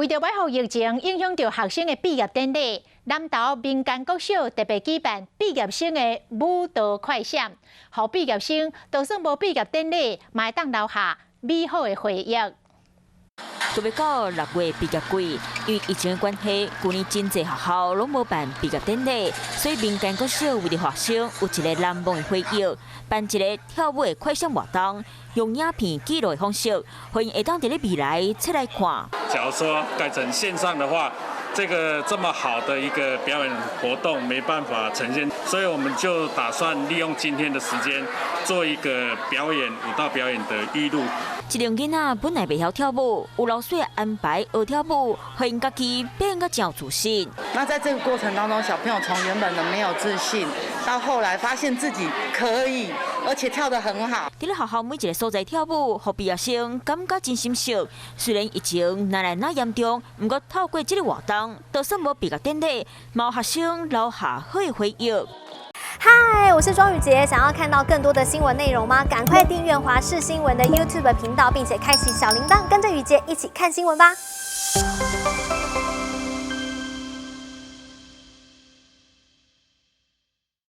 為著擺予疫情影響著學生的畢業典禮，南投民間國小特別舉辦畢業生的舞蹈快閃，予畢業生就算無畢業典禮，嘛會當留下美好的回憶。就欲到6月畢業季，因為疫情的關係，舊年真濟學校攏無辦畢業典禮，所以民間國小為著學生有一个難忘的回憶，辦一个跳舞的快閃活動，用影片記錄的方式，予𪜶會當佇咧未來再來看。假如說改成線上的話，這個這麼好的一個表演活動沒辦法呈現，所以我們就打算利用今天的時間做一個表演，舞蹈表演的預錄。這群囡仔本來袂曉跳舞，有老師安排學跳舞，予𪜶家己變甲真有自信。那在這個過程當中，小朋友從原本的沒有自信，到後來發現自己可以，而且跳得很好。佇咧學校每一个所在跳舞，予畢業生感覺真心適。雖然疫情若來若嚴重，毋過透過這个活動，就算無畢業典禮，嘛予學生留下好的回憶。嗨，我是莊宇傑，想要看到更多的新聞內容嗎？趕快訂閱華視新聞的 YouTube 頻道，並且開啟小鈴鐺，跟着宇傑一起看新聞吧。